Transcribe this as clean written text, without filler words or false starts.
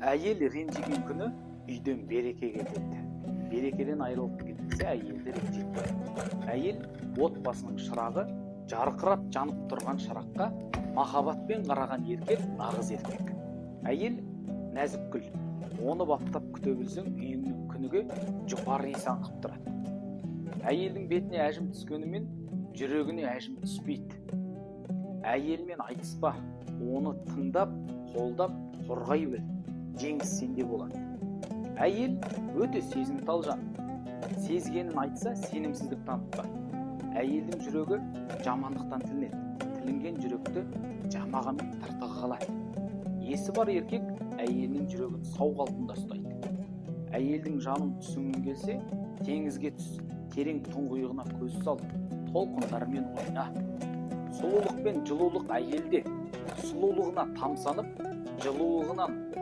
Әйел ренжіген күні үйден береке кетеді. Берекеден айырылғың келмесе, әйелді ренжітпе. Әйел – отбасының шырағы. Жарқырап жанып тұрған шыраққа махаббатпен қараған еркек – нағыз еркек. Әйел – нәзік гүл. Оны баптап күте білсең, үйіңнің күніге жұпар иіс аңқып тұрады. Әйелдің бетіне әжім түскенімен, жүрегіне әжім түспейді. Әйелмен айтыспа, оны тыңдап, қолдап, қорғай біл, жеңіс сенде болады. Әйел өте сезімтал жан. Сезгенін айтса, сенімсіздік танытпа. Әйелдің жүрегі жамандықтан тілінеді. Тілінген жүректі жамағанмен тыртығы қалады. Есі бар еркек әйелінің жүрегін сау қалпында ұстайды. Әйелдің жанын түсінгің келсе, теңізге түс, терең тұңғиығына көз сал, толқындармен ойна. Сұлулық пен жылулық әйелде. Сұлулығына тамсанып, жылулығынан